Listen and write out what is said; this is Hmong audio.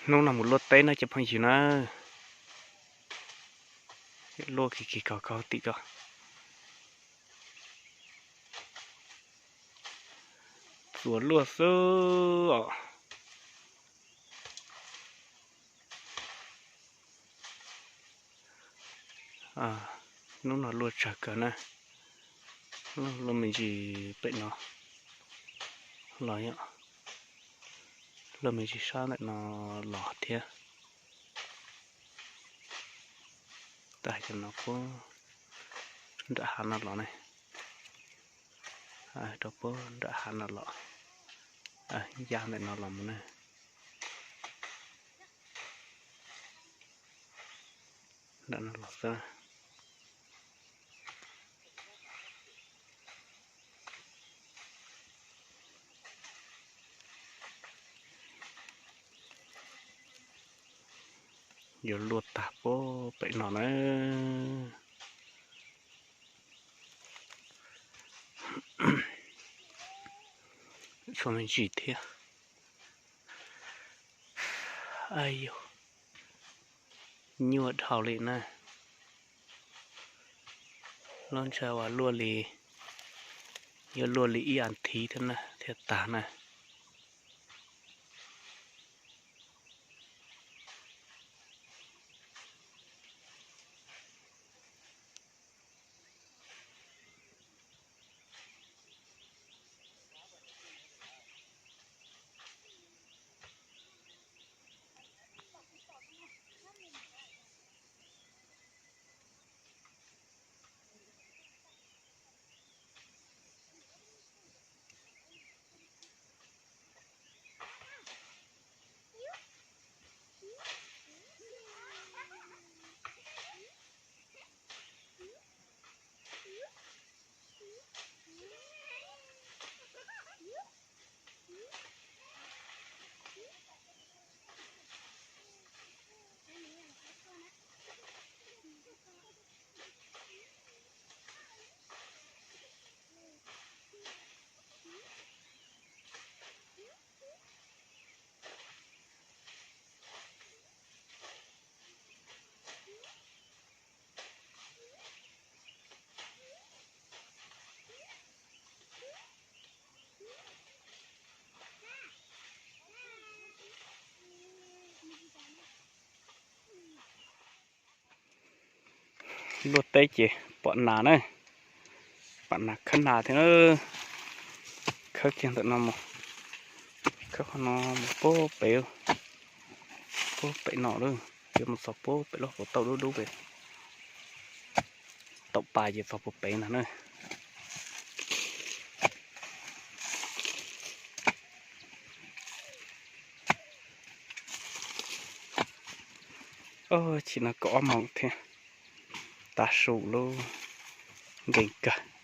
Hnub no mus luaj teb na cov phooj ywg na. Luaj kiv kiv kog kog tim ko. Txuas luaj xwb os. Hnub no luaj tsawg kawg na. Luaj me ntsis pem no los yom, luaj me ntsis sab ntawm no los thiab. Tag cov no puag nram hav no los ne, rau puag nram hav no los, ya ntawm no los mus ne. Nram no los xwb. Yuav luaj tag puag pem no na. Tshuav me ntsis thiab. Nyuaj dhau li na. Lub ntsha uas luaj li, yuav luaj li ib as thiv thiab na thiaj tag na. Luaj teb ces pom nas na, pom nas khawb nas thiab na. Khawb kiag ntawm no mus, khawb qhov no mus puag pem, puag pem no lawm, yuav mus txog puag pem lub hauv paus tauj dub dub pem. Taum pas ces txog puag pem ntag na. Chim no kaum ob moos thiab, tav su lub nkees kawg.